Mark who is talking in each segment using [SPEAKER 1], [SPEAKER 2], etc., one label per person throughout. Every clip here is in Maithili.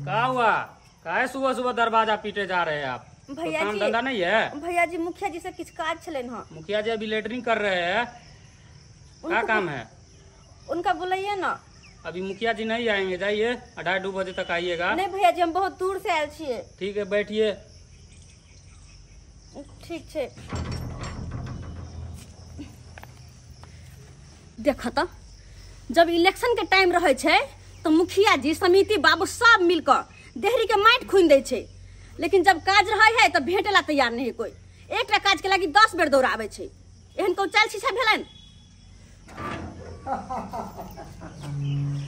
[SPEAKER 1] का हुआ, काहे सुबह सुबह दरवाजा पीटे जा रहे हैं आप?
[SPEAKER 2] भैया
[SPEAKER 1] काम
[SPEAKER 2] जी
[SPEAKER 1] धंधा नहीं है?
[SPEAKER 2] भैया जी मुखिया जी से किछ काज छलनि हँ।
[SPEAKER 1] मुखिया जी अभी लेटरिंग कर रहे हैं। क्या काम है?
[SPEAKER 2] उनका बुलाइए ना।
[SPEAKER 1] अभी मुखिया जी नहीं आएंगे, जाइए 2:30-2 बजे तक आइएगा।
[SPEAKER 2] नहीं भैया जी हम बहुत दूर से आयल छियै।
[SPEAKER 1] ठीक है बैठिए।
[SPEAKER 2] ठीक छै। देख त जब इलेक्शन के टाइम रहे छै तो मुखिया जी समिति बाबू सब मिलकर देहरी के माटि खुनि दै छै, लेकिन जब काज रहे है तो भेटे ला तैयार नहीं कोई। एकटा काज के लागी 10 बेर दौड़ाबै छै। एहन को चाल छीछा भेलनि?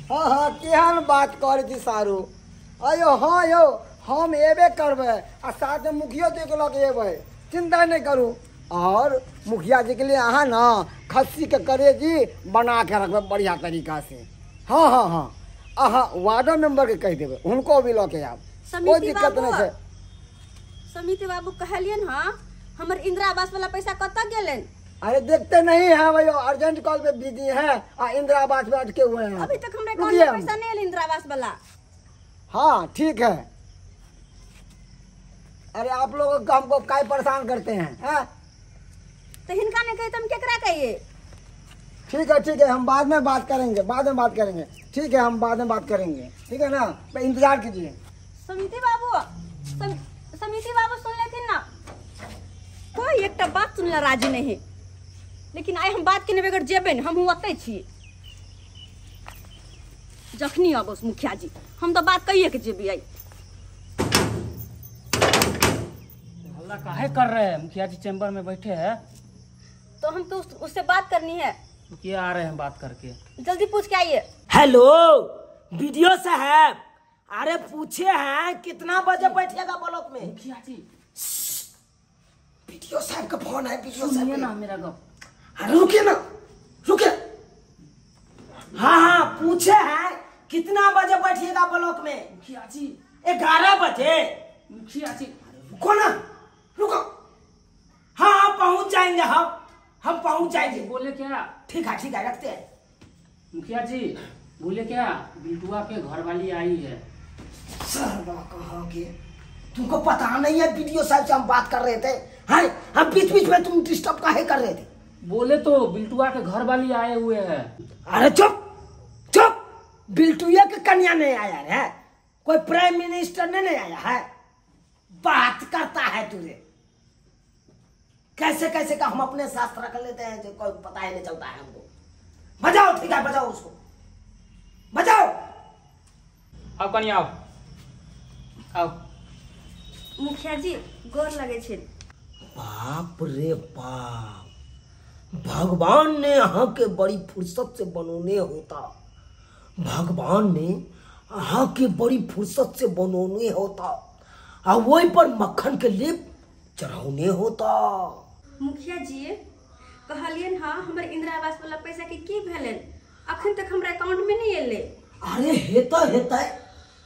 [SPEAKER 3] हाँ हाँ केहन बात करै छी सारू। अयो हाँ यौ हम एबे करबै आ साथ में मुखियो जी के लऽ के एबै, चिंता नहीं करू। और मुखिया जी के लिए अहाँ ना खस्सी के करेजी बना के रखबै बढ़िया तरीका से। हाँ हाँ हाँ अहाँ वार्डो मेंबर के कहि देबै, हुनको भी लऽ के आब, कोई दिक्कत नहीं छै।
[SPEAKER 2] समिति बाबू कहलियन हाँ हमर इंदिरा आवास वाला पैसा कतऽ गेलनि?
[SPEAKER 3] अरे देखते नहीं है भैया, अर्जेंट कॉल पे बिजी है आ इंदिरा आवास पे अटके हुए हैं।
[SPEAKER 2] अभी तक हमरा अकाउंट में पैसा नहीं आयल इंदिरा आवास वाला।
[SPEAKER 3] हाँ ठीक है। अरे आप लोग हमको काय परेशान करते हैं है?
[SPEAKER 2] तो हिनका नहीं कहे तो हम केकरा कहिए?
[SPEAKER 3] ठीक है ठीक है, हम बाद में बात करेंगे, बाद में बात करेंगे। ठीक है हम बाद में बात करेंगे, ठीक है ना, इंतजार कीजिए।
[SPEAKER 2] समिति बाबू समिति बाबू सुन लेथिन ना, कोई एकटा बात सुनला राजी नहीं है। लेकिन आइ हम बात केने बगैर जेबै ने, हम ओतै छी जखनी अबस मुखिया जी, हम तो बात कहिए के जेबै। आई
[SPEAKER 1] हल्ला काहे कर रहे हैं? मुखिया जी चैम्बर में बैठे हैं।
[SPEAKER 2] तो हम तो उससे बात करनी है।
[SPEAKER 1] मुखिया आ रहे हैं बात करके,
[SPEAKER 2] जल्दी पूछ के आइए।
[SPEAKER 4] हेलो वीडियो साहब, अरे पूछे हैं कितना बजे बैठेगा ब्लॉक में?
[SPEAKER 1] मुखिया जी
[SPEAKER 4] वीडियो साहब का फोन है। वीडियो साहब
[SPEAKER 1] ना मेरा गप।
[SPEAKER 4] अरे रुकिए ना रुकिए। हाँ हाँ पूछे हैं कितना बजे बैठिएगा ब्लॉक में?
[SPEAKER 1] मुखिया जी
[SPEAKER 4] 11 बजे।
[SPEAKER 1] मुखिया जी
[SPEAKER 4] रुको ना रुको। हाँ हाँ पहुंच जाएंगे, हम पहुंच जाएंगे।
[SPEAKER 1] बोले क्या?
[SPEAKER 4] ठीक है ठीक है रखते हैं।
[SPEAKER 1] मुखिया जी बोले क्या, बिल्टुआ के घर वाली आई है।
[SPEAKER 4] सर कहा के तुमको पता नहीं है वीडियो साहब से हम बात कर रहे थे। हाँ हम बीच बीच में तुम डिस्टर्ब काहे कर रहे थे?
[SPEAKER 1] बोले तो बिल्टुआ के घर वाली आए हुए हैं।
[SPEAKER 4] अरे चुप चुप, बिल्टुआ के कन्या नहीं आया है, कोई प्राइम मिनिस्टर ने नहीं आया है। बात करता है तुझे कैसे कैसे का हम अपने साथ रख लेते हैं जो कोई पता ही नहीं चलता है हमको। बजाओ ठीक है बजाओ उसको बजाओ।
[SPEAKER 1] आओ कन्या आओ आओ।
[SPEAKER 2] मुखिया जी गोर लगे छे।
[SPEAKER 4] बाप रे बाप, भगवान ने अहाँ के बड़ी फुर्सत से बनौने होता, भगवान ने अहाँ के बड़ी फुर्सत से बनौने होता आ वही पर मक्खन के लेप चढ़ौने होता।
[SPEAKER 2] मुखिया जी कहलियन हाँ हमर इंदिरा आवास वाला पैसा के की भेलन? अखन तक हमरा अकाउंट में नहीं एले।
[SPEAKER 4] अरे हेतै हेतै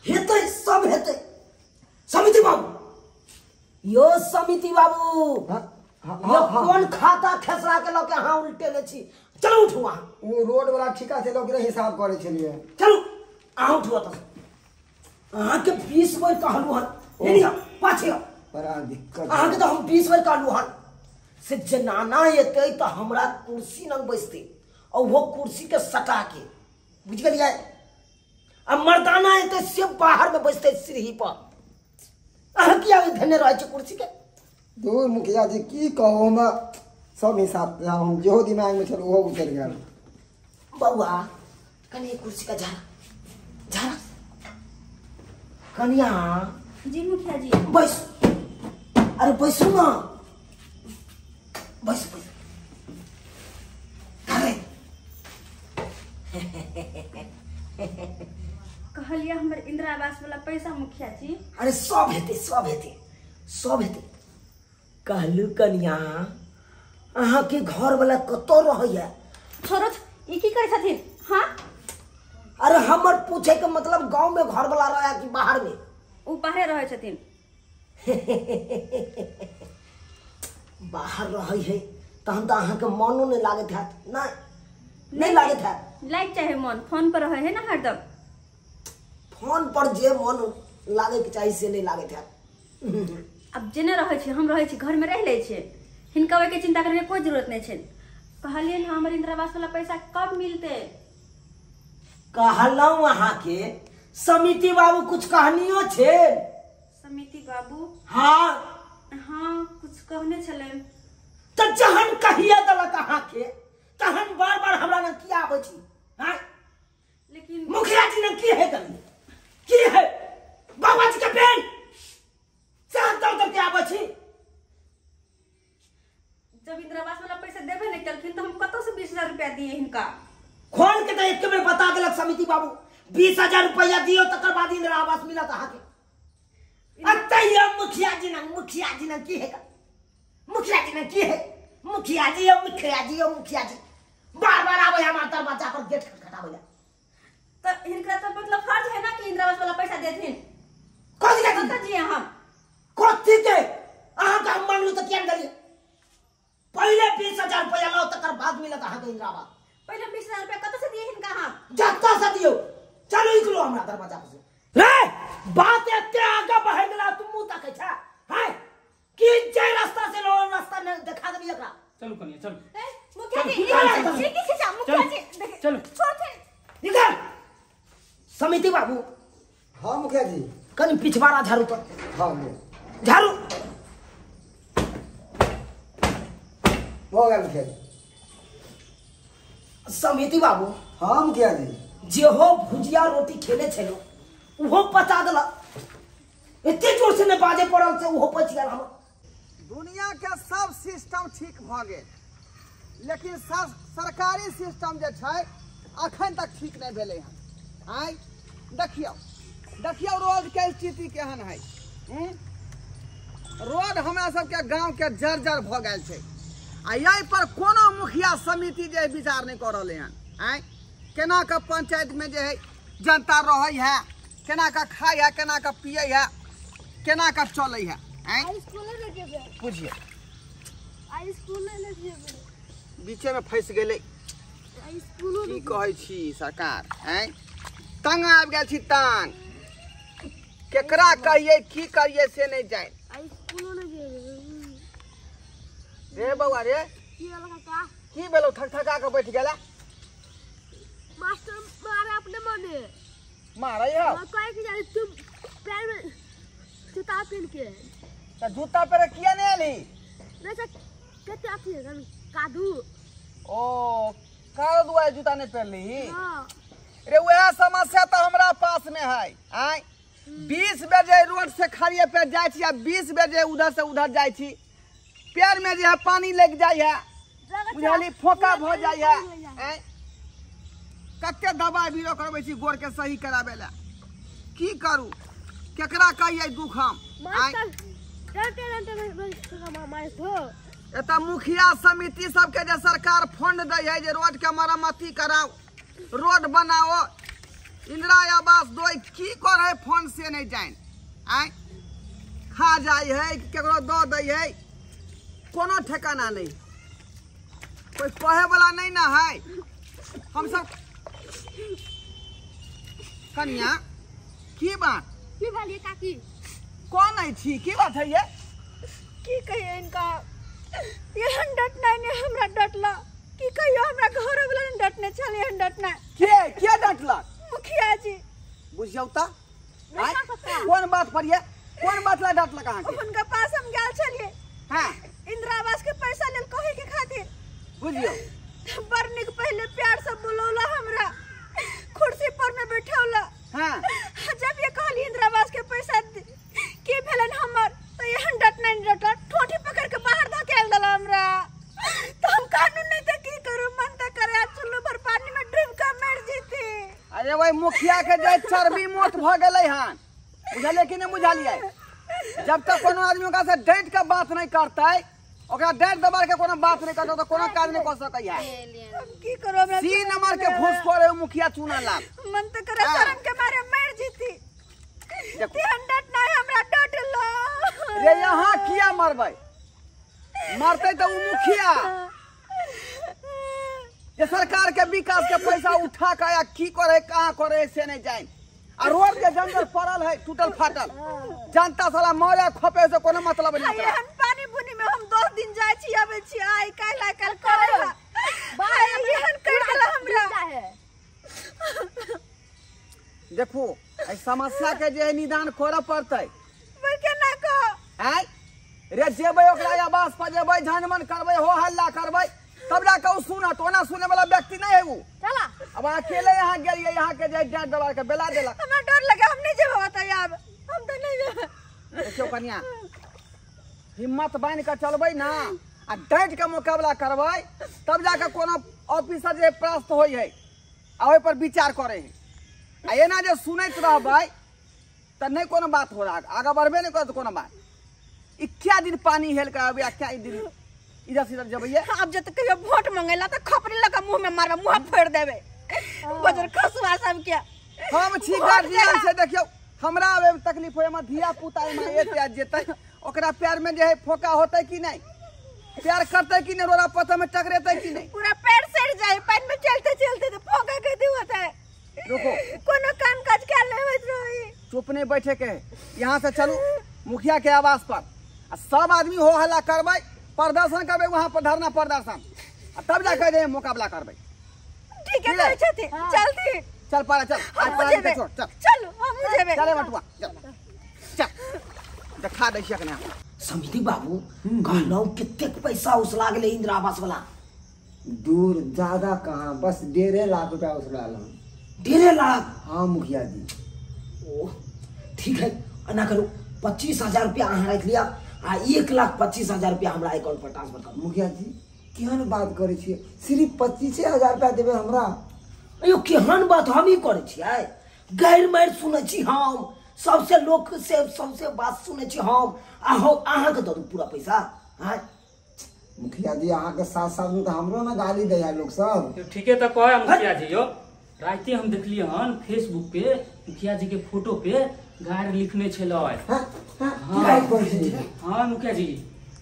[SPEAKER 4] हेतै सब हेतै। समिति बाबू यो समिति बाबू
[SPEAKER 3] हाँ,
[SPEAKER 4] यो
[SPEAKER 3] हाँ,
[SPEAKER 4] कौन खाता खेसरा के लके अहाँ उल्टेने छी? चलू उठू अहाँ।
[SPEAKER 3] ओ रोड वाला ठिका से लोग हिसाब करे छलिए।
[SPEAKER 4] चलू अहाँ उठू ओतऽ। अहाँ के 20 बेर कहलू हन, नहीं पाछे आउ।
[SPEAKER 3] बड़ा दिक्कत।
[SPEAKER 4] अहाँ के तो हम 20 बेर कहलू हन से जनाना एतै तऽ हमरा कुर्सी लग बैसतै और वो कुर्सी के सटा के, बुझ गेलियै? आ मर्दाना एतै से बाहर में बैसतै सीढ़ी पर। अहाँ किया धेने रहै छी कुर्सी के?
[SPEAKER 3] दूर मुखिया जी की कहू, हम सब हिसाब हम जेहो दिमाग में छल ओहो उतरि गेल।
[SPEAKER 4] बौआ कनि कुर्सी का झाड़ा झाड़ा। कनिया
[SPEAKER 2] जी मुखिया जी
[SPEAKER 4] बैस। अरे बैसू ना, बैस बैस। अरे
[SPEAKER 2] कहलिए हमर इंदिरा आवास वाला पैसा मुखिया जी।
[SPEAKER 4] अरे सब हेतै सब हेतै सब हेतै। कहलू कनिया अहाँ के घर वाला कतौ रहैया?
[SPEAKER 2] छोड़ो ई की करै छथिन? हाँ
[SPEAKER 4] अरे हमर पूछे के मतलब गांव में घर वाला रहा कि बाहर में?
[SPEAKER 2] उ बाहरे रहै छथिन।
[SPEAKER 4] बाहर रहै है तहन तऽ अहाँ के मनो नहीं लागैत हैत। नहीं नहीं लागैत हैत।
[SPEAKER 2] लाइक चाहे मन, फोन पर रहै है ना हरदम।
[SPEAKER 4] फोन पर जे मन लागे के चाही से नहीं लागैत हैत।
[SPEAKER 2] अब जेने रहै छी हम रहै छी घर में रह लै छियै, हिनका ओहिके चिंता करने के कोई जरूरत नहीं छै। कहलियन हमर इंदिरा आवास वाला पैसा कब मिलते?
[SPEAKER 4] कहलहुँ अहाँके समिति बाबू कुछ कहनियो छे?
[SPEAKER 2] समिति बाबू
[SPEAKER 4] हाँ
[SPEAKER 2] हाँ कुछ कहने छले।
[SPEAKER 4] त जहन कहिया देलक अहाँके तहन बार बार हमरा लग किया आबै छी? हाँ
[SPEAKER 2] लेकिन
[SPEAKER 4] मुखिया जी ने की है करिए की है बाबा जी के पेन से दर दर के आबै छी।
[SPEAKER 2] जब इंदिरा आवास वाला पैसा देबे नहीं केलखिन तो हम कतौ से 20,000 रुपया दिए हिनका?
[SPEAKER 4] खोल के तो एक बेर बता देलक समिति बाबू 20,000 रुपया दियो तकर बाद इंदिरा आवास मिलत अहाँके। अतैया मुखिया जी ने की है मुखिया जी ने की है मुखिया जी यो मुखिया जी यो मुखिया जी बार बार आबै हमार दरवाजा पर गेट खटखटाबै।
[SPEAKER 2] तो हिनका तो मतलब फर्ज है ना कि इंदिरा आवास वाला पैसा देथिन।
[SPEAKER 4] कथी के
[SPEAKER 2] कतौ जिए हम?
[SPEAKER 4] कथी के अहाँ के हम मांगलू त किया देलियै? पहिले 20,000 रुपया लाओ तकर बाद मिलत अहाँ के इंदिरा आवास।
[SPEAKER 2] पहिले 20,000 रुपया कतौ से दिए हिनका हम?
[SPEAKER 4] जत्ता से दियो। चलो निकलो हमरा दरवाजा पर से। रे बात एते आगा बढ़ गेला तू मुंह ताकै छ? हैं की जे रास्ता से लो रास्ता ने देखा देबी एकरा।
[SPEAKER 1] चलू कनिया चलू।
[SPEAKER 2] ए मुखिया जी ई की छै? मुखिया जी
[SPEAKER 1] चलू
[SPEAKER 2] छोड़
[SPEAKER 4] निकल। समिति बाबू।
[SPEAKER 3] हाँ मुखिया जी
[SPEAKER 4] कनि पिछवाड़ा झाड़ू तो।
[SPEAKER 3] हाँ
[SPEAKER 4] झाड़ू
[SPEAKER 3] हो गया मुखिया जी।
[SPEAKER 4] समिति बाबू।
[SPEAKER 3] हाँ मुखिया जी
[SPEAKER 4] जेहो भुजिया रोटी खेले छलो उहो पचा देलक, एते जोर से ने बाजे पड़ल से उहो पच गेल। हमर
[SPEAKER 3] दुनिया के सब सिस्टम ठीक भ गेल लेकिन सरकारी सिस्टम जे छै अखन तक ठीक नहीं भेलै हन। आइ देखियौ देखियौ रोड के स्थिति केहन है। रोड हमरा सबके गांव के जर्जर भ गेल छै आ यही पर कोनो मुखिया समिति जे विचार नहीं कर रहलै हन। आइ केना के पंचायत में जे है जनता रहै है, केना के खाइ है, केना के पियै है, केना के चलै है। आइ बुझिए बीचे में फंसि गेलै। की कहै छी सरकार? आइ तंग आबि गेल छी तंग, केकरा कहियै की करियै से नहीं जानि। रे बौआ रे की भेलौ ठकठका के बैठ गेला?
[SPEAKER 5] मास्टर मारे अपने मने
[SPEAKER 3] मारे हौ
[SPEAKER 5] कहे कि जाने तुम पैर में जूता पहन के।
[SPEAKER 3] त जूता पर किया नहीं एली?
[SPEAKER 5] नहीं सर कते अथी है कादू।
[SPEAKER 3] ओ कादू दुआरे जूता नहीं पहनली?
[SPEAKER 5] हां
[SPEAKER 3] रे वह समस्या तो हमरा पास में है। आय 20 बजे रोड से खालिए पे जाय छी आ 20 बजे उधर से उधर जाय छी, पैर में जे है पानी लग जाय है बुझली, फोका भ जाय है। आय कते दवाई बीरो करबै छी गोड़ के सही कराबै ला। की करू केकरा कहियै दुख हम? एतऽ मुखिया समिति सबके जे सरकार फंड दै है जे रोड के मरम्मती कराओ रोड बनाओ इंदिरा आवास दो, की करे फंड से नहीं जानि। आय खा जाय है केकरो दऽ दै है, कोनो ठिकाना नहीं, कोई कहे वाला नहीं ना है। हम सब कनिया की बात
[SPEAKER 5] की भेलिए काकी?
[SPEAKER 3] कौन है छी की बात है ये?
[SPEAKER 2] की कहिए इनका एहन डटनाइ ने हमरा डटला की कहियो, हमरा घरो वाला ने डटने छल एहन डटना।
[SPEAKER 3] के के डटलक?
[SPEAKER 2] मुखिया जी।
[SPEAKER 3] बुझियौ त कोन बात पर ये कोन बात ला डटलक अहाँके?
[SPEAKER 2] हुनका पास हम गेल छलिए।
[SPEAKER 3] हां
[SPEAKER 2] इंदिरा आवास के पैसा लेल कहे के खातिर।
[SPEAKER 3] बुझियौ
[SPEAKER 2] बड़ निक पहले प्यार से बुलौला हमरा, कुर्सी पर में बैठौला।
[SPEAKER 3] हां
[SPEAKER 2] जब ये कहली इंदिरा आवास के पैसा की भेलन हमर तो एहन डटना डटला ठोठी पकड़ के बाहर धकेल देला हमरा। तो हम कानून नहीं त की करू, मन त करे आज चुल्लू भर पानी में डूब के मर जीती।
[SPEAKER 3] अरे वही मुखिया के जे चर्बी मोट भ गेलै हन बुझलियै कि नहीं बुझलियै? जब तक कोनो आदमी ओकरा से डांट के बात नहीं करतै, ओकरा डांट दबार के कोनो बात नहीं करतै तो कोनो काज नहीं कर सकै है।
[SPEAKER 2] हम की करू हमरा
[SPEAKER 3] सी नंबर के घूसखोर है मुखिया चुना लाल।
[SPEAKER 2] मन त करे शर्म के मारे मर जीती। तेहन डटना हमरा डटला
[SPEAKER 3] रे यहाँ किया मरबै? मरतै त उ मुखिया जे सरकार के विकास के पैसा उठा के या की करे कहाँ करे से नहीं जाए।
[SPEAKER 6] आ रोड के जंगल पड़ल है टूटल फाटल जनता साला मरे खपे से कोनो मतलब नहीं।
[SPEAKER 2] एहन पानी बुनी में हम 10 दिन जाय छी आबै छी आइ काल्हि आइ काल्हि करै है एहन कर देला हमरा।
[SPEAKER 6] देखो एहि समस्या के जे निदान करऽ पड़तै।
[SPEAKER 2] केना कह
[SPEAKER 6] आय रे जेबै ओकरा आवास पर जेबै झनमन करबै हो हल्ला करबै तब जा के सुनत, ओना सुने वाला व्यक्ति नहीं है वो।
[SPEAKER 2] चला
[SPEAKER 6] अब अकेले यहाँ गेलिए यहाँ के जे डांट दबा के बेला देलक।
[SPEAKER 2] हमरा डर लगे हम नहीं जेबै बताइए अब हम तो नहीं जेबै।
[SPEAKER 6] देखियो कन्या हिम्मत बान्हि के चलबै ना आ डांट के मुकाबला करबै तब जाके कोनो ऑफिसर जे प्राप्त होय है आ ओहि पर विचार करे है। आ एना जे सुनैत रहबै त नहीं कोनो बात हो रहा आगा बढ़बे नहीं करत कोनो बात। इक्या दिन पानी हेल के आबे क्या दिन इधर से इधर जबैये।
[SPEAKER 2] अब जब कहियो वोट मंगेला त खपरी लगा मुंह में मारबे मुंह फोड़ देबे बजर खसुआ सब के।
[SPEAKER 6] हम छी गार्जियन से देखियो हमरा आबे में तकलीफ होय हमर धिया पुता में एते जेतै ओकरा प्यार में जे है फोका होतै कि नहीं प्यार करतै कि नहीं रोड़ा पत्थर में टकरेतै कि नहीं
[SPEAKER 2] पूरा पैर सड़ जाए पानी में चलते चलते तो फोका के दी होता है।
[SPEAKER 6] रुको
[SPEAKER 2] कोनो काम काज कर ले होइत रही।
[SPEAKER 6] चुप नहीं बैठे के यहाँ से चलू मुखिया के आवास पर आ सब आदमी हो हल्ला करबै प्रदर्शन करबै वहाँ पर धरना प्रदर्शन आ तब जाके जे मुकाबला करबै।
[SPEAKER 2] ठीक है कहै छथि चलती
[SPEAKER 6] चल पारा चल आज पारा के छोड़ चल
[SPEAKER 2] चल हम जेबै
[SPEAKER 6] चले बटुआ चल चल देखा दै छियै कने।
[SPEAKER 4] समिति बाबू कहलहुँ कतेक पैसा उसला गेलै इंदिरा आवास वाला?
[SPEAKER 3] दूर ज्यादा कहाँ बस 1.5 लाख रुपया उसलाल हूँ।
[SPEAKER 4] 1.5 लाख?
[SPEAKER 3] हाँ मुखिया जी।
[SPEAKER 4] ओ ठीक है एना करू 25,000 रुपया अहाँ राखि लिअ आ 1,25,000 रुपया हमरा अकाउंट पर ट्रांसफर करू।
[SPEAKER 3] मुखिया जी केहन बात करै छियै सिर्फ 25,000 रुपया देबै हमरा?
[SPEAKER 4] अयो केहन बात हम ही करै छियै गैर मारि सुनै छी हम सबसे लोक से सबसे बात सुनै छी हम अहाँके दऽ दू पूरा पैसा। हाँ
[SPEAKER 3] मुखिया जी अहाँके साथ साथ में तऽ हमरो ने गाली दै है लोक सब।
[SPEAKER 1] ठीके तऽ कहै मुखिया जी यो राते हम देखलियै हन फेसबुक पे मुखिया जी के फोटो पे गारि लिखने छलै। हाँ मुखिया जी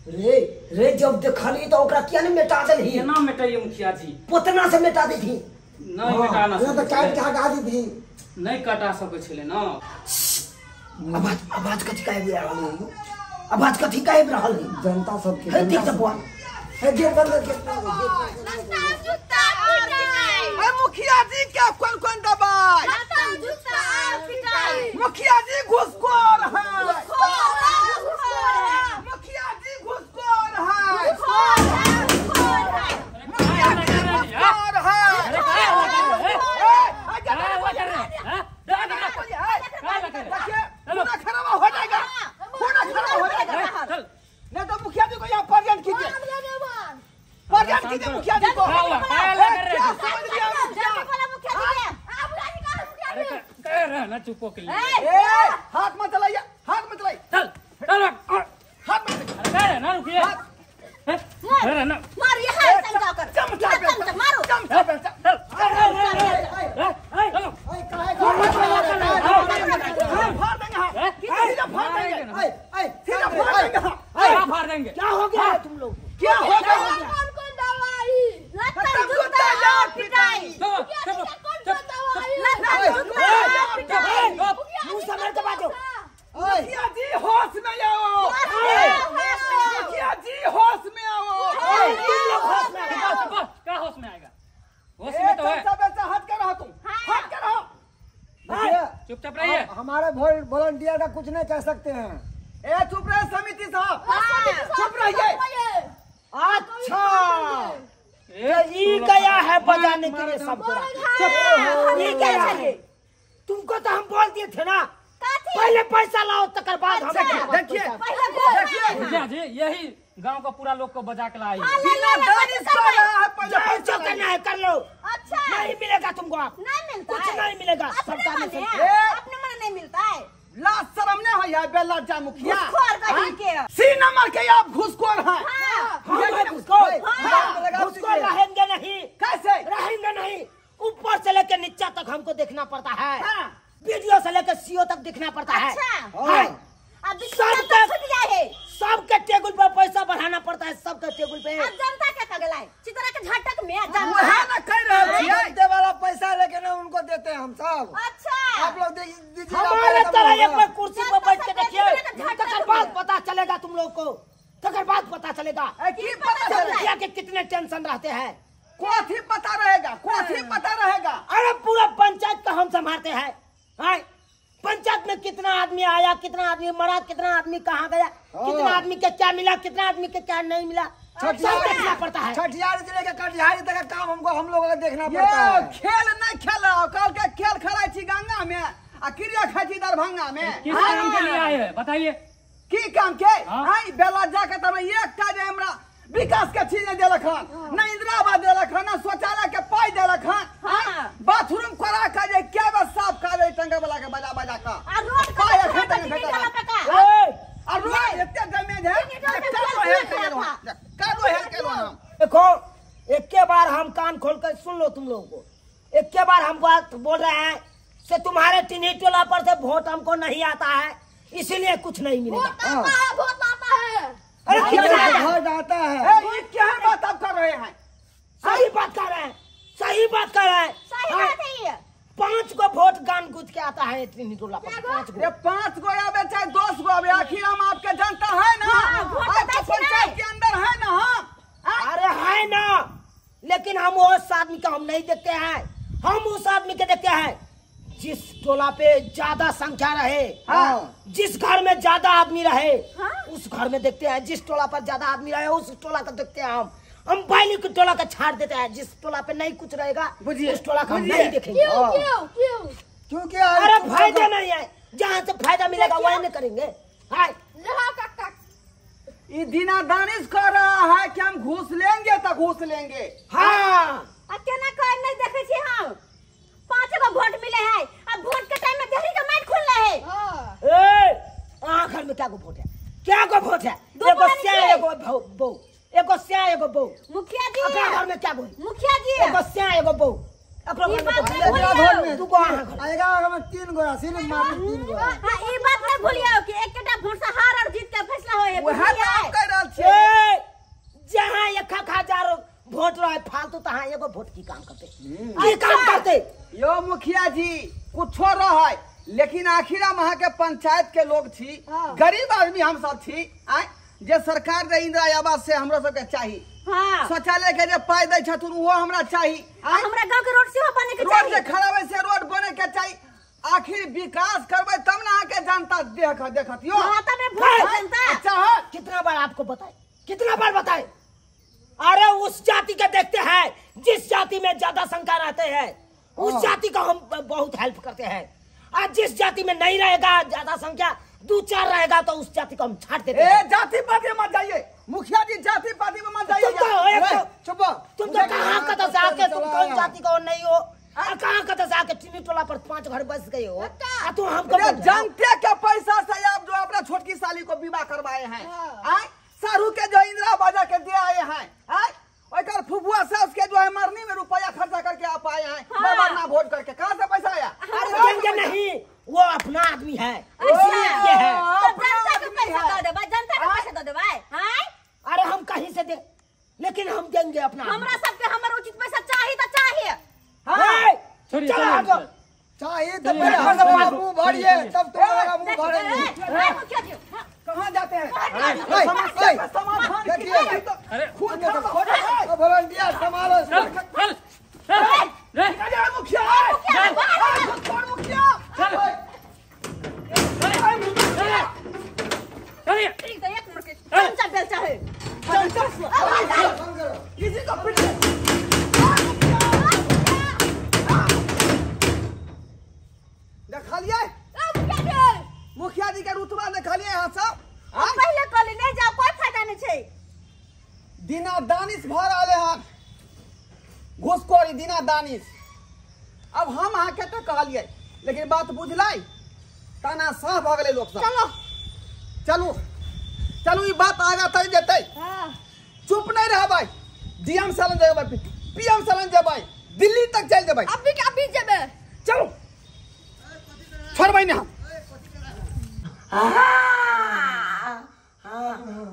[SPEAKER 4] रे रे जब देखली तो ओकरा किया नहीं मेटा देलही?
[SPEAKER 1] केना मेटाइए मुखिया जी?
[SPEAKER 4] पोतना से मेटा देलही।
[SPEAKER 1] नहीं मेटाना
[SPEAKER 3] तो काट के हटा देलही।
[SPEAKER 1] नहीं कटा सकै छलै ना।
[SPEAKER 4] आवाज आवाज कथी का आबि रहल है? आवाज कथी का आबि रहल है?
[SPEAKER 3] जनता सबके
[SPEAKER 4] हे देख बबुआ
[SPEAKER 3] हे गेट बंद कर।
[SPEAKER 2] जूता पिटाई
[SPEAKER 6] ए मुखिया जी के कौन कौन दबाई?
[SPEAKER 2] जूता पिटाई
[SPEAKER 6] मुखिया जी घुसखोर है मुखिया जी घुसखोर है मुखिया जी घुसखोर है। खूना खराबा हो जाएगा खूना खराबा हो जाएगा। नहीं तो मुखिया जी को यहाँ प्रेजेंट कीजिए प्रेजेंट कीजिए मुखिया जी को। क्या समझ लिया
[SPEAKER 1] कह रहा ना चुप हो के लिए।
[SPEAKER 6] ए हाथ मत चलाइए हाथ मत चलाइए
[SPEAKER 1] चल चल
[SPEAKER 6] हाथ मत
[SPEAKER 1] अरे ना रुकिए अरे ना
[SPEAKER 2] मार यहाँ चमचा कर
[SPEAKER 6] चमचा
[SPEAKER 2] चमचा मारो
[SPEAKER 6] चमचा चल
[SPEAKER 1] चलो
[SPEAKER 3] ए काहे
[SPEAKER 6] फाड़ देंगे सीधा फाड़ देंगे ए सीधा फाड़ देंगे
[SPEAKER 1] फाड़ देंगे।
[SPEAKER 4] क्या हो गया तुम लोग?
[SPEAKER 6] क्या हो गया?
[SPEAKER 5] कौन कौन दवाई
[SPEAKER 2] लत्ता जूता और पिटाई
[SPEAKER 5] कौन कौन दवाई
[SPEAKER 2] लत्ता जूता और पिटाई
[SPEAKER 4] मुंह संभाल के बाजो।
[SPEAKER 6] मुखिया जी होश में आओ मुखिया जी होश में आओ।
[SPEAKER 4] तुम लोग होश में आओ।
[SPEAKER 1] क्या होश में आएगा? होश में तो है।
[SPEAKER 6] चमचा हट कर रहो तुम हट कर रहो
[SPEAKER 1] चुपचाप रहिए।
[SPEAKER 3] हमारे वॉलंटियर का कुछ नहीं कह सकते हैं।
[SPEAKER 6] ए चुप रहे समिति साहब चुप रहिए।
[SPEAKER 4] अच्छा ये गया है बजाने के लिए सबको। ये गया है तुमको तो हम बोल दिए थे ना पहले पैसा लाओ तकर बाद हम
[SPEAKER 6] देखिए
[SPEAKER 1] मुखिया जी यही गांव का पूरा लोग को बजा के लाई
[SPEAKER 6] बिना दानिश कर रहा है पहले
[SPEAKER 4] जो करना है कर लो।
[SPEAKER 2] अच्छा
[SPEAKER 4] नहीं मिलेगा तुमको आप
[SPEAKER 2] नहीं मिलता
[SPEAKER 4] कुछ नहीं मिलेगा
[SPEAKER 2] अपने मन नहीं मिलता है।
[SPEAKER 6] लाज शर्म नहीं है बेलज्जा मुखिया
[SPEAKER 2] घुसखोर कहीं के
[SPEAKER 6] सी नंबर के आप घुसखोर हैं।
[SPEAKER 4] घुसखोर घुसखोर रहेंगे नहीं।
[SPEAKER 6] कैसे
[SPEAKER 4] रहेंगे नहीं? ऊपर से लेकर नीचे तक हमको देखना पड़ता है वीडियो से लेकर सीओ तक देखना पड़ता है। सबके टेबल पर पैसा बढ़ाना पड़ता है सबके टेबल पे।
[SPEAKER 2] अब जनता के तगला है चितरा के झटक में
[SPEAKER 6] जनता
[SPEAKER 3] वाला पैसा लेके ना उनको देते हैं हम सब।
[SPEAKER 2] अच्छा
[SPEAKER 3] आप लोग दीजिए।
[SPEAKER 4] हमारे तरह एक बार कुर्सी पर बैठ के देखिए, तकर बाद पता चलेगा तुम लोग को, तकर बाद पता चलेगा
[SPEAKER 6] की पता चलेगा
[SPEAKER 4] के कितने टेंशन रहते हैं।
[SPEAKER 6] कोथी पता रहेगा, कोथी पता रहेगा।
[SPEAKER 4] अरे पूरा पंचायत का हम संभालते हैं। पंचायत में कितना आदमी आया, कितना आदमी मरा, कितना आदमी कहाँ गया, कितना आदमी के क्या मिला, कितना आदमी के क्या नहीं मिला, सब देखना पड़ता है।
[SPEAKER 3] छठियारी से लेकर कटिहारी तक का काम हमको हम लोगों को देखना पड़ता है।
[SPEAKER 6] खेल नहीं खेल, कल के खेल खेलै छी गंगा में आ क्रिया खाइ छी दरभंगा में।
[SPEAKER 1] किस काम के लिए आए हैं बताइए?
[SPEAKER 6] की काम के? आई बेला जाके तब एकटा जे हमरा विकास के चीज नहीं देलक हन, न इंदिरा आवास देलक हन, न शौचालय के पाई देलक हन। बाथरूम करा के जे क्या बस साफ कर दे टंगा वाला के बजा बजा के।
[SPEAKER 2] आ रोड
[SPEAKER 6] पाई एखन तक नहीं भेटल। आ रोड एते डैमेज है, कर दो हेल केलो हम।
[SPEAKER 4] देखो एक के बार हम कान खोल कर सुन लो तुम लोगों को, एक के बार हम बात बोल रहे हैं से तुम्हारे टिन्ही टोला पर से वोट हमको नहीं आता है, इसीलिए कुछ नहीं मिलेगा।
[SPEAKER 5] वोट आता है, वोट आता है।
[SPEAKER 4] अरे
[SPEAKER 3] वोट आता है,
[SPEAKER 6] ये क्या बात आप कर रहे हैं?
[SPEAKER 4] सही बात कर रहे हैं, सही बात कर रहे हैं,
[SPEAKER 2] सही बात है ये।
[SPEAKER 4] 5 को वोट गान गुज के आता है टिन्ही टोला पर। 5 को,
[SPEAKER 6] 5 को आवे चाहे 10 को आवे, आखिर हम आपके जनता है ना, आपके पंचायत के अंदर है ना हम।
[SPEAKER 4] अरे है ना, लेकिन हम उस आदमी का हम नहीं देखते हैं, हम उस आदमी के देखते हैं जिस टोला पे ज्यादा संख्या रहे,
[SPEAKER 6] हाँ।
[SPEAKER 4] जिस घर में ज्यादा आदमी रहे,
[SPEAKER 2] हाँ?
[SPEAKER 4] उस घर में देखते हैं। जिस टोला पर ज्यादा आदमी रहे उस टोला का देखते हैं हम। हम पहले के टोला का छाड़ देते हैं, जिस टोला पे नहीं कुछ रहेगा उस टोला का हम नहीं देखेंगे।
[SPEAKER 5] क्यों क्यों क्यों?
[SPEAKER 3] क्योंकि
[SPEAKER 4] अरे फायदा नहीं है, जहाँ से फायदा मिलेगा वही नहीं करेंगे।
[SPEAKER 6] ये दीना दानिश कर रहा है कि हम घूस लेंगे तो घूस लेंगे।
[SPEAKER 4] हाँ
[SPEAKER 2] नहीं देखे छी हम 5 गो वोट मिले है, अब वोट के टाइम में देहरी का माइक खुल रहे है।
[SPEAKER 4] ए आ घर में क्या को वोट है, क्या को वोट है? एगो स्या एगो बहू, एगो स्या एगो बहू।
[SPEAKER 2] मुखिया जी
[SPEAKER 4] अपना घर में क्या बोल?
[SPEAKER 2] मुखिया जी
[SPEAKER 4] एगो स्या एगो बहू, अपना घर में दू गो,
[SPEAKER 3] आएगा घर में 3 गो, सिर्फ मात्र 3 गो।
[SPEAKER 2] हां ई बात नहीं भूलियो कि एकटा वोट से हार और जीत के फैसला होय है।
[SPEAKER 6] वह तो आप कह रहल छी।
[SPEAKER 4] ए जहां 1000 वोट रहे फालतू तहां एगो वोट की काम करते, की काम करते।
[SPEAKER 6] यो मुखिया जी कुछो रहे, लेकिन आखिर हम अहाँ के पंचायत के लोग छी, गरीब आदमी हम सब छी, आय जे सरकार दे इंदिरा आवास से हमरा सबके चाही, शौचालय के जे पाई दै छथुन उहो हमरा चाही,
[SPEAKER 2] हमरा गांव के रोड सेहो बने के चाही,
[SPEAKER 6] रोड जे खराब है से रोड बने के चाही। आखिर विकास करबै तब ना अहाँ के जनता देख देखत यो।
[SPEAKER 2] हां तब वोट जनता।
[SPEAKER 6] अच्छा
[SPEAKER 4] कितना बार आपको बताए, कितना बार बताए? अरे उस जाति के देखते हैं जिस जाति में ज्यादा संख्या रहते हैं, उस जाति का हम बहुत हेल्प करते हैं, और जिस जाति में नहीं रहेगा ज्यादा संख्या, 2-4 रहेगा तो उस जाति को हम छाट देते हैं।
[SPEAKER 6] जाति पाति मत जाइए मुखिया जी, जाति पाति में मत जाइए।
[SPEAKER 4] तुम तो कहाँ का तो जाके, तुम कौन जाति का नहीं हो, कहाँ का तो जाके टिन्ही टोला पर 5 घर बस गए हो। तुम हमको
[SPEAKER 6] जनता के पैसा से आप जो अपना छोटकी साली को विवाह करवाए हैं, सारू के जो इंदिरा बाजा के दे आए हैं, और फुफुआ सास के जो है मरनी में रुपया खर्चा करके आप आए हैं, बाबा ना वोट करके कहाँ से पैसा आया?
[SPEAKER 4] अरे देंगे नहीं, वो अपना आदमी है, इसलिए ये है।
[SPEAKER 2] तो जनता के पैसा दे देबै, जनता के पैसा दे देबै। हां
[SPEAKER 4] अरे हम कहीं से दे, लेकिन हम देंगे अपना।
[SPEAKER 2] हमरा सबके हमर उचित पैसा चाहिए तो चाहिए।
[SPEAKER 4] हां चलो
[SPEAKER 3] चाहिए तो पहले मुंह भरिए तब तुम्हारा मुंह भरेंगे।
[SPEAKER 2] मुखिया जी
[SPEAKER 6] कहाँ जाते हैं? समाधान
[SPEAKER 1] अरे
[SPEAKER 6] खुद
[SPEAKER 3] वॉलंटियर संभालो।
[SPEAKER 1] चल चल
[SPEAKER 6] चल मुखिया, मुखिया
[SPEAKER 1] चल चल
[SPEAKER 2] एक मिनट चमचा बेलचा है,
[SPEAKER 6] चमचा किसी को पिट। देखलिए मुखिया जी के रुतबा देखलिए यहाँ सब।
[SPEAKER 2] पहले कहली नहीं जाओ, कोई फायदा नहीं छै।
[SPEAKER 6] दीना दानिश भर आले हन घुसखोरी दीना दानिश। अब हम अहाँ के तो कहलिए, लेकिन बात बुझलै ताना साह भऽ गेलै लोक सब।
[SPEAKER 2] चलो
[SPEAKER 6] चलू चलू, ई बात आगा तक जेतै। चुप नहीं रहबै, डीएम सालन जेबै, पीएम सालन जेबै, दिल्ली तक चलि जेबै।
[SPEAKER 5] अभी के अभी जेबै।
[SPEAKER 6] चलू छोड़बै नहीं हम।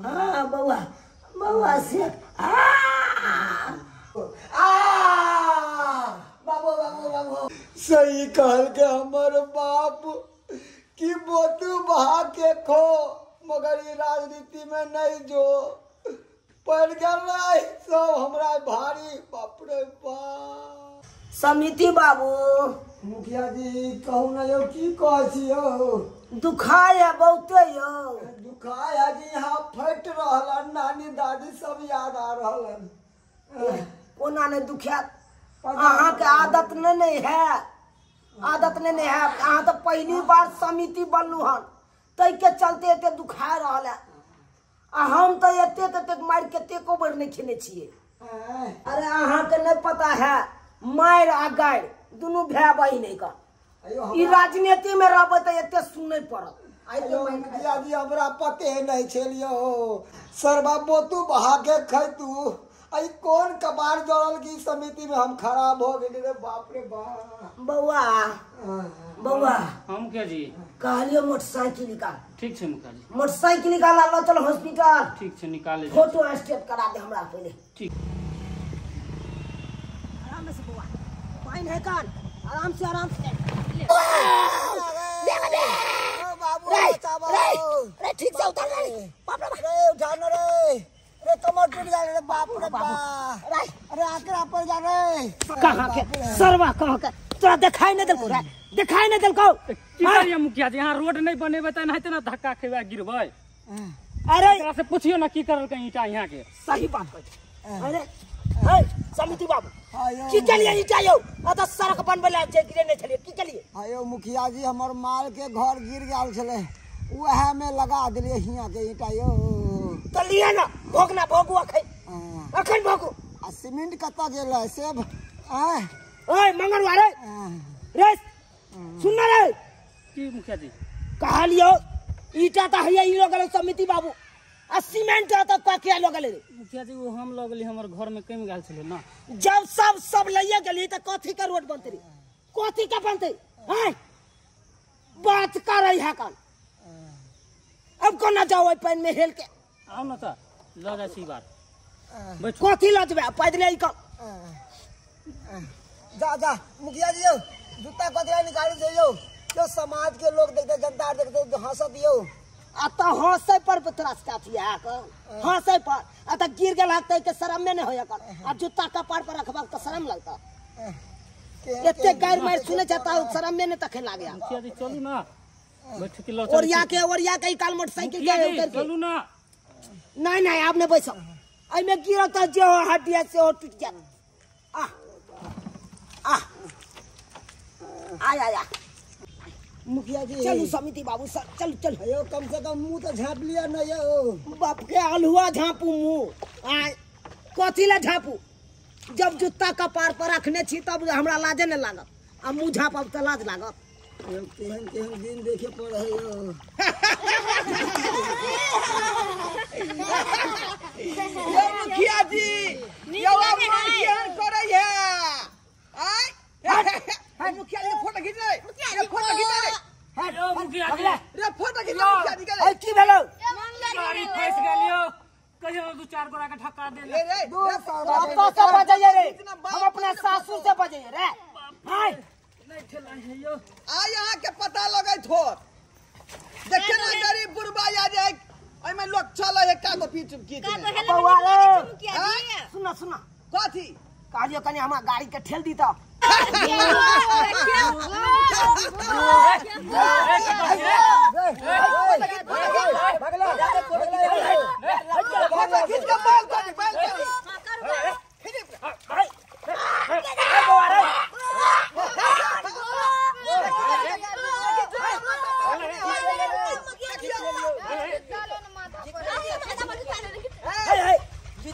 [SPEAKER 4] हाँ बउआ बउआ से बाबू बाबू बाबू
[SPEAKER 3] सही कहल के हमर बाप कि बोतू बहा के खो मगर ई राजनीति में नहीं जो पड़ गल सब हमरा भारी। बाप रे बाप।
[SPEAKER 4] समिति बाबू।
[SPEAKER 3] मुखिया जी कहू ना यौ की कहै छी यौ?
[SPEAKER 4] दुखाय है बहुते यौ।
[SPEAKER 3] दुखाय है कि यहाँ फटि रहल हन, नानी दादी सब याद आ रहल हन।
[SPEAKER 4] कोना नहि दुखायत? अहाँके आदत नहीं है, आदत नहीं है। अहाँ तो पहली बार समिति बनलू हन ताहि के चलते एते दुखा रहल है। आ हम तो एते एते मारि कतेको बेर नहीं खेने छियै। अरे अहाँके नहीं पता है, मारि आ गारि दुनू भाय बहिन है का। ई राजनीति में रहबै तऽ एते सुनै पड़त।
[SPEAKER 3] मुखिया जी हमरा पते नहीं छल यौ। सरबा बोतू बहा के खैतू आई कौन कबार जड़ल की समिति में हम खराब हो गए रे। बाप रे बाप।
[SPEAKER 4] बौआ बौआ।
[SPEAKER 1] हाँ मुखिया जी।
[SPEAKER 4] कहलियो मोटरसाइकिल निकाल।
[SPEAKER 1] ठीक छै मुखिया जी।
[SPEAKER 4] मोटरसाइकिल निकाल लो चल हॉस्पिटल।
[SPEAKER 1] ठीक छै निकाले।
[SPEAKER 4] फोटो स्टेट करा दे हमरा पहले।
[SPEAKER 1] ठीक।
[SPEAKER 4] आराम से बौआ, पाइन है कान, आराम से आराम से।
[SPEAKER 3] बाबू
[SPEAKER 4] रे ठीक से उतार रे। बाप रे
[SPEAKER 3] रे उठा न रे। रे कमर टूट गेल रे। बाप रे बाप। अरे आकरा पर जा रे।
[SPEAKER 4] कहां के सरवा कहां के तोरा देखाई नहीं देलको रे, देखाई नहीं देलको।
[SPEAKER 1] की करिए मुखिया जी, यहां रोड नहीं बनेबै त एनाहिते ना धक्का खेबै गिरबै।
[SPEAKER 4] अरे
[SPEAKER 1] एकरा से पूछियो ना की करल के ईटा यहां के।
[SPEAKER 4] सही बात कहै छै। अरे हे समिति बाबू की केलिए ईटा यौ? आ त सड़क बनबै ला जे गिरे नहीं छलिए, की केलिए?
[SPEAKER 3] आयो मुखिया जी हमर माल के घर गिर गेल छले, वएह में लगा देलिए हियां के ईटा यौ।
[SPEAKER 4] त लिया ना भोगना भोगू अखन, अखन भोगू।
[SPEAKER 3] आ सीमेंट कतऽ गेल है सेब? आय
[SPEAKER 4] ओए मंगलवा रे रे सुन ना रे।
[SPEAKER 1] की मुखिया जी?
[SPEAKER 4] कहलियो ईटा त हैया ई लगल समिति बाबू, आ सीमेंट त ककिया लगल रे।
[SPEAKER 1] मुखिया जी वो हम लगली हमर घर में कम गेल छले ना।
[SPEAKER 4] जब सब सब लइया गेली त कथी के रोड बनते रे, कथी के बनते? हैं बात कर है कल। अब कोना जाओ ओइ पानि में हेल के?
[SPEAKER 1] आओ ना त ल जाइ छी बात।
[SPEAKER 4] कथी ल जेबै पैदले? ई कल
[SPEAKER 3] जा जा मुखिया जी यौ जूता कतरा निकाली दे यौ। यो समाज के लोग देखते, जनता देखते हंसत यौ।
[SPEAKER 4] आ त हंसै पर तोरा अथी है हंसै पर। आ त गिर गेल हक त के शरम में नहीं होय कर। आ जूता कपार पर रखबाक त शरम लगता। एते गारि मारि सुनै छ त शरम में नहीं तखन लागे।
[SPEAKER 1] मुखिया जी चलू ना बैठ के ल।
[SPEAKER 4] ओरिया के ई काल मोटरसाइकिल के उतर के
[SPEAKER 1] चलू ना।
[SPEAKER 4] नहीं नहीं आप नहीं बैसब, एहिमे गिरत त जे हो हड्डी से हो टूट जायत। आ आ आय आय
[SPEAKER 3] मुखिया जी
[SPEAKER 4] चलू समिति बाबू सर चल चल।
[SPEAKER 3] यो कम से कम मुंह तो झाँप लिया न यो।
[SPEAKER 4] बाप के अलहुआ झाँपू मुंह। आय कथी ला झाँपू? जब जूता कपार पर रखने छी तब हमरा लाजे नहीं लागत, आ मुंह झाँपब त लाज लागत।
[SPEAKER 3] यो केहन केहन दिन देखे पड़े है यो।
[SPEAKER 6] यो मुखिया जी यो केहन करै है? आय हाय मुखिया जी फोटो खींच ले, ये फोटो खींच ले।
[SPEAKER 1] यो मुखिया जी
[SPEAKER 6] रे फोटो खींच ले मुखिया जी के।
[SPEAKER 4] ए की भेलो?
[SPEAKER 1] गाड़ी फंस गेल यो, कहियो दू चार गोरा के ठक्का दे
[SPEAKER 6] रे रे।
[SPEAKER 3] दू सरवा
[SPEAKER 4] कत से बजैये रे? हम अपना सासू से बजैये रे। हाय
[SPEAKER 1] नहीं ठेला है यो।
[SPEAKER 6] आ यहाँ के पता लगै थोर देखे ना गरीब बुढ़बा आ जाए ओइमे लोग चलै है का को पीछ की
[SPEAKER 4] बौआ रे सुना सुना
[SPEAKER 6] कथी
[SPEAKER 4] कहलियो कनी हमरा गाड़ी के ठेल दी त।
[SPEAKER 6] फोटो खींच के बाल कर बाल कर।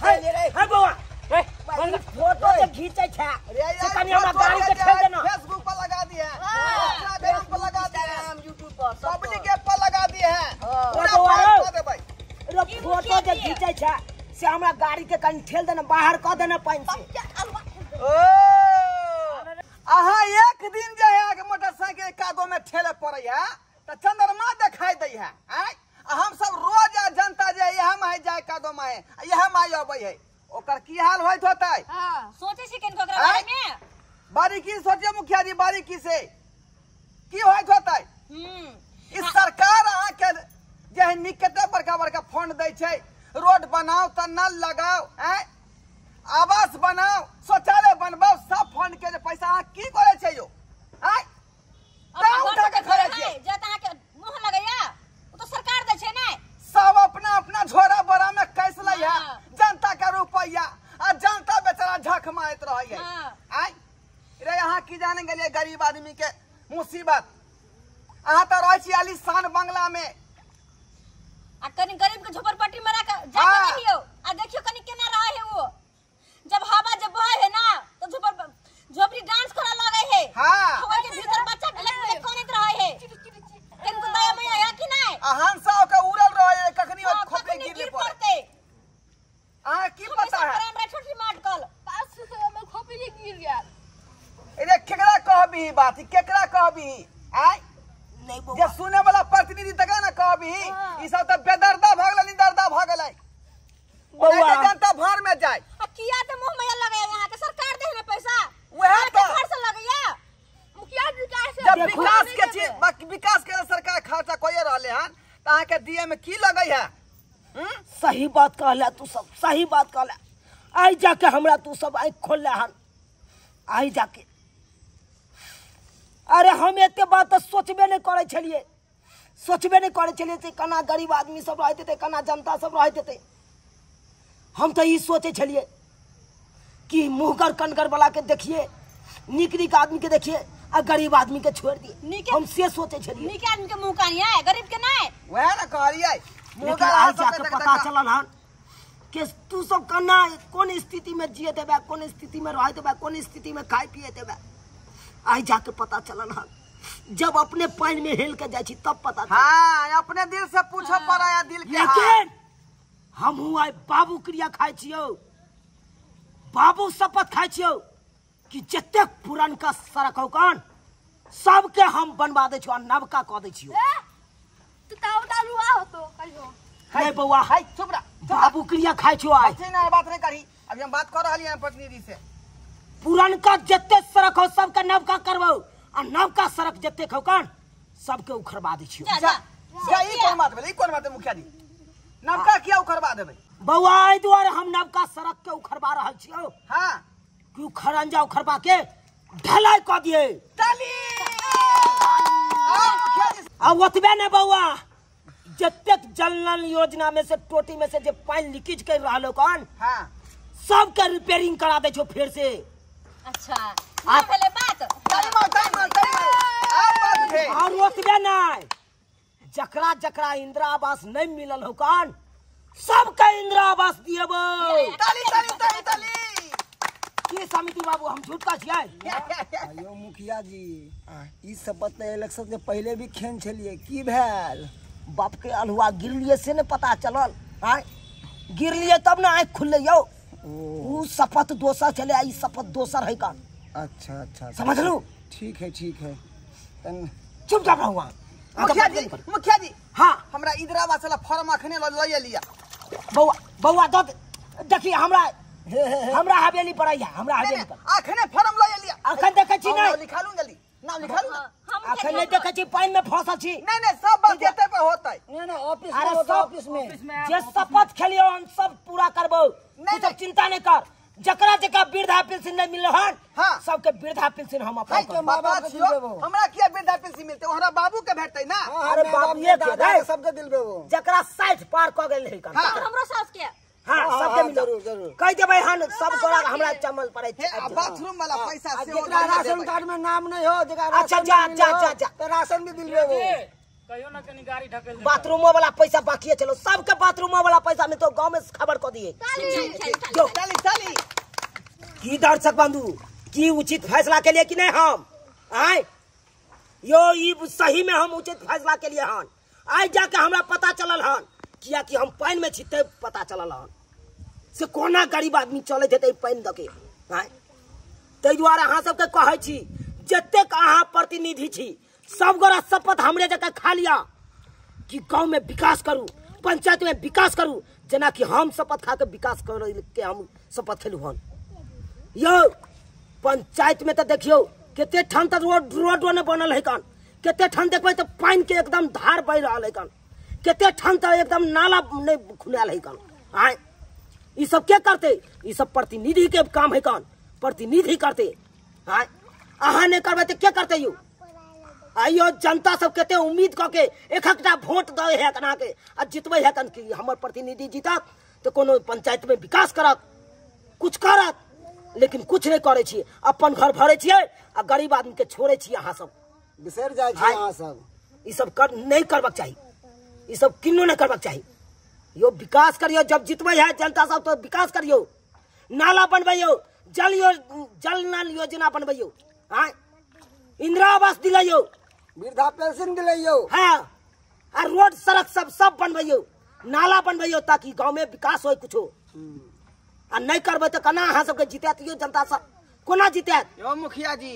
[SPEAKER 4] हे बौआ फोटो जे घीचै छै से कनी हमरा गाड़ी के ठेल देना।
[SPEAKER 6] फेसबुक पर लगा दिए हैं, इंस्टाग्राम पर लगा दिए हैं, यूट्यूब पर पब्लिक ऐप पर लगा दिए हैं। पूरा कर देबै।
[SPEAKER 4] रे फोटो जे घीचै छै से हमरा गाड़ी के कनी ठेल देना, बाहर क देना पानि से।
[SPEAKER 6] ओ अहाँ एक दिन जे है के मोटरसाइकिल कादो में ठेले पड़ै है त चंद्रमा देखाई दै है। आय हम सब रोज जनता जे इएह में जाय कादो में इएह में अबै है, ओकर की हाल होइत होतै?
[SPEAKER 2] हां सोचै छी केन ओकरा बारे में।
[SPEAKER 6] बारीकी सोचियो मुखिया जी, बारीकी से की होइत होतै। इस सरकार अहाँ के जे है निकटे बड़का बड़का फंड दै छै, रोड बनाओ त नल लगाओ, हैं आवास बनाओ, शौचालय बनबाओ, सब फंड के जे पैसा अहाँ की करै छै यो? हैं उठा के खरै छियै
[SPEAKER 2] जे अहाँ के मुंह लगैया ओ तो सरकार दै छै ने।
[SPEAKER 6] सब अपना अपना झोरा बोरा में कैस लै है जनता के रुपैया, आ जनता बेचारा झख मारैत रहै है। आय रे अहाँ की जाने गेलियै गरीब आदमी के मुसीबत? अहाँ तऽ रहै छी आलीशान बंगला में,
[SPEAKER 2] आ कनी गरीब के झोपड़पट्टी में रह के जा के देखियो, आ देखियो कनी केना रहे है वो। जब हवा जब बहे है ना तो झोपड़ी डांस करे लगे है।
[SPEAKER 6] हां,
[SPEAKER 2] हवा के भीतर बच्चा ढलक ढलक कानैत रहे है। किनको दया माया है कि नहीं?
[SPEAKER 6] आ हंसा के उड़ल रहे है, कखनी ओ खोपड़ी गिरले पड़ते। अहाँ की पता है?
[SPEAKER 2] प्राण छोटी माटकल
[SPEAKER 5] पास से में खोपड़ी गिर गया।
[SPEAKER 6] अरे केकरा कहबी बात, केकरा कहबी? आय
[SPEAKER 4] नहीं बौआ,
[SPEAKER 6] जे सुने वाला प्रतिनिधि तकरा ना कहबी। ई सब त बेदर्दा भ गेलै, निदर्दा भ गेलै बौआ, जनता भार में जाय।
[SPEAKER 2] आ किया त मुंह में लगैया यहाँ के सरकार दे ने पैसा,
[SPEAKER 6] वह तो
[SPEAKER 2] घर से लगैया
[SPEAKER 5] मुखिया जी का से।
[SPEAKER 6] जब विकास के चीज, विकास के सरकार खर्चा कोई रहले हन त अहाँ के दिए में की लगै है?
[SPEAKER 4] सही बात कहला तू सब, सही बात कहला। आई जाके हमरा तू सब आँख खोलले हन, आई जाके। अरे हम एते बात तो सोचबे नहीं करे छलिए, सोचबे नहीं करे छलिए जे केना गरीब आदमी सब रहैत हेतै, केना जनता सब रहैत हेतै। हम तो ई सोचे छलिए कि मुँहगर कनगर वाला के देखिए, नीक नीक आदमी के देखिए, आ गरीब आदमी के छोड़ दिए। हम से सोचे छलिए
[SPEAKER 2] नीक आदमी के मुँह कानिए, गरीब के नहीं।
[SPEAKER 6] वएह ने कहलियै,
[SPEAKER 4] लेकिन आज जाके पता चलल हन कि तू सब केना कोन स्थिति में जियत हेबे, कोन स्थिति में रहैत हेबे, कोन स्थिति में खाय पियत हेबे। आई जाके पता चलल हन, जब अपने पानी में हेल के जाइ छी तब पता चलल।
[SPEAKER 6] हाँ, अपने दिल से पूछो पड़ा दिल के।
[SPEAKER 4] लेकिन हमहू आइ बाबू क्रिया खाइ छियौ, बाबू शपथ खाइ छियौ कि जतेक पुरनका सड़क हौ कन सबके हम बनवा दै छियौ आ नवका कऽ दै छियौ। नहीं बौआ,
[SPEAKER 6] हाय चुप रह,
[SPEAKER 4] बाबू क्रिया खाइ छियौ आइ।
[SPEAKER 6] ना बात नहीं करी, अभी हम बात कर रहलियै प्रतिनिधि से।
[SPEAKER 4] पुरनका जते सड़क हो सबके नवका करबौ, आ नवका सड़क जते हौ कन सबके उखड़वा दै छियौ।
[SPEAKER 6] जा जा, ई कोन बात भेलै, ई कोन बात मुखिया जी? नवका किया उखड़वा देबै
[SPEAKER 4] बौआ? एहि दुआरे हम नवका सड़क के उखड़वा रहल छियौ।
[SPEAKER 6] हां,
[SPEAKER 4] कि खरंजा उखड़वा के ढलाई कऽ दियै।
[SPEAKER 6] ताली।
[SPEAKER 4] आ ओतबे ने बौआ, जतेक जल नल योजना में से टोटी में से जे पानी लीकेज कर रहल हो कन,
[SPEAKER 6] हां,
[SPEAKER 4] सबके रिपेयरिंग करा दै छियौ फेर से।
[SPEAKER 2] अच्छा, ई भेलै बात।
[SPEAKER 6] ताली मार, ताली मार, ताली मार। आ बात है।
[SPEAKER 4] और ओतबे नै, जकरा जकरा इंदिरा आवास नहीं मिलल हो कन सबके इंदिरा आवास दिएबो।
[SPEAKER 6] ताली ताली ताली ताली।
[SPEAKER 4] की समिति बाबू, हम झूठ का छियै?
[SPEAKER 3] अयो मुखिया जी, ई शपथ त इलेक्शन से पहले भी खेन छलिए, की भेल?
[SPEAKER 4] बाप के अलहुआ गिरलिए से ने पता चलल। आय गिरलिए तब ना आँख खुलले यौ। ऊ शपथ दोसर चले, ई शपथ दोसर है कन।
[SPEAKER 3] अच्छा अच्छा,
[SPEAKER 4] समझलू?
[SPEAKER 3] ठीक है ठीक है, तन
[SPEAKER 4] चुपचाप रहू।
[SPEAKER 6] मुखिया जी, मुखिया जी,
[SPEAKER 4] हाँ,
[SPEAKER 6] हमरा इंदिरा आवास वाला फॉर्म अखने ल लिया।
[SPEAKER 4] बौआ बौआ दद देखी, हमरा हमरा हवेली पर आइया, हमरा हवेली पर
[SPEAKER 6] अखने फॉर्म ल लिया।
[SPEAKER 4] अखन देखै छी नै?
[SPEAKER 6] लिखा लूं जल्दी, नाम लिखा लूं।
[SPEAKER 4] अखन नै देखै छी, पानि में फंसल छी।
[SPEAKER 6] नहीं नहीं, सब बात एते पे होतै।
[SPEAKER 3] नहीं नहीं, ऑफिस में होतै, ऑफिस में
[SPEAKER 4] जे शपथ खेलियो हम सब पूरा करबौ। तू सब चिंता नहीं कर। जकरा जकरा वृद्धा पेंशन नहीं मिलल हन, सबके वृद्धा पेंशन हम अपन
[SPEAKER 3] के मां बाप के दिलबेबो।
[SPEAKER 6] हमरा किया वृद्धा पेंशन मिलते? हमरा बाबू के भेटतै ना।
[SPEAKER 4] अरे बाबू
[SPEAKER 3] दादा के सबके दिलबेबो,
[SPEAKER 4] जकरा 60 पार क गेल है कन।
[SPEAKER 2] हमरो सास के,
[SPEAKER 4] हां, सबके मिलत।
[SPEAKER 3] जरूर जरूर
[SPEAKER 4] कह देबै हन, सब गोरा हमरा चमल पड़ै छै।
[SPEAKER 6] आ बाथरूम वाला पैसा से
[SPEAKER 3] जेकरा राशन कार्ड में नाम नहीं हो, जेकरा
[SPEAKER 4] अच्छा जा जा जा जा,
[SPEAKER 3] त राशन भी दिलबेबो।
[SPEAKER 1] कहियो ना कनी गाड़ी ढकेल दे।
[SPEAKER 4] बाथरूमो वाला पैसा बाकी है, चलो सबके बाथरूमो वाला पैसा में तो गांव में खबर क दिए।
[SPEAKER 6] जो चली चली।
[SPEAKER 4] की दर्शक बंधु, की उचित फैसला के लिए कि नहीं हम आए यो ई सही में हम उचित फैसला के लिए हन। आइ जाके हमरा पता चलल हन, किया कि हम पानि में छी तब पता चलल हन से कोना गरीब आदमी चलैत हेतै पानि दके। आँय, ताहि दुआरे अहाँ सबके कहै छी, जतेक अहाँ प्रतिनिधि छी सब गोरा शपथ हमरे जकाँ खा लिया कि गाँव में विकास करू, पंचायत में विकास करू, जेना कि हम शपथ खा के विकास करे के हम शपथ खेलू हन। यौ पंचायत में तो देखियो कते ठान त रोड रोड ने बनल है कन, कते ठान देखबै त पानि के एकदम धार बहि रहल है कन, कते ठान त एकदम नाला ने खुनायल है कन। आय ई सब के करते? ई सब प्रतिनिधि के काम है कन, प्रतिनिधि करते। आय अहाँ ने करबै त के करते यो? आइयो जनता सब कते उम्मीद क के एक एकटा वोट दै है कना के आ जितबै है कन कि हमर प्रतिनिधि जीतत त कोनो पंचायत में विकास करत, कुछ करत, लेकिन कुछ नहीं करे छी, अपन घर भरे छियै आ गरीब आदमी के छोड़े छी। अहाँ सब
[SPEAKER 3] बिसरि जाइ छी। अहाँ सब
[SPEAKER 4] ई सब कर नहीं करबाक चाही, ई सब किन्नो नहीं करबाक चाही। यो विकास करियो, जब जितबै है जनता सब तो विकास करियो, नाला बनबैयो, जल नल योजना बनबैयो, आय इंदिरा आवास दिलैयो,
[SPEAKER 3] वृद्धा पेंशन दिलैयो,
[SPEAKER 4] हाँ, आ रोड सड़क सब सब बनबैयो, नाला बनबैयो, ताकि गाँव में विकास हो कुछो। आ नहीं करबै तऽ केना अहाँ सबके जितायत यो जनता सब? कोना जितायत
[SPEAKER 6] यो मुखिया जी?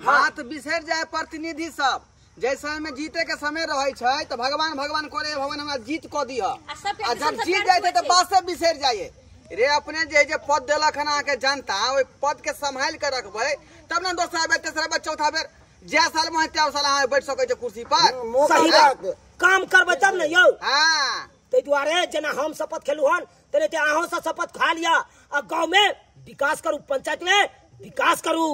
[SPEAKER 6] बात बिसरि जाय प्रतिनिधि सब, जै समय में जीते के समय रहे छै तो भगवान भगवान करे, भगवान हमरा जीत क दिह, आ जब जीत जाय छै तऽ बात सब बिसरि जाय। रे अपने जे जे पद देलक हन अहाँके जनता, ओहि पद के सम्हालि के रखबै तब ने दोसरा बेर तेसरा बेर चौथा बेर जे साल में ते साल अहाँ बैठ सकै छै कुर्सी पर।
[SPEAKER 4] सही बात, काम करबै तब ने यौ।
[SPEAKER 6] हाँ,
[SPEAKER 4] ताहि दुआरे जेना हम शपथ खेलू हन तेनाहिते अहूँ सब शपथ खा लिअ आ गाँव में विकास करू, पंचायत में विकास करू।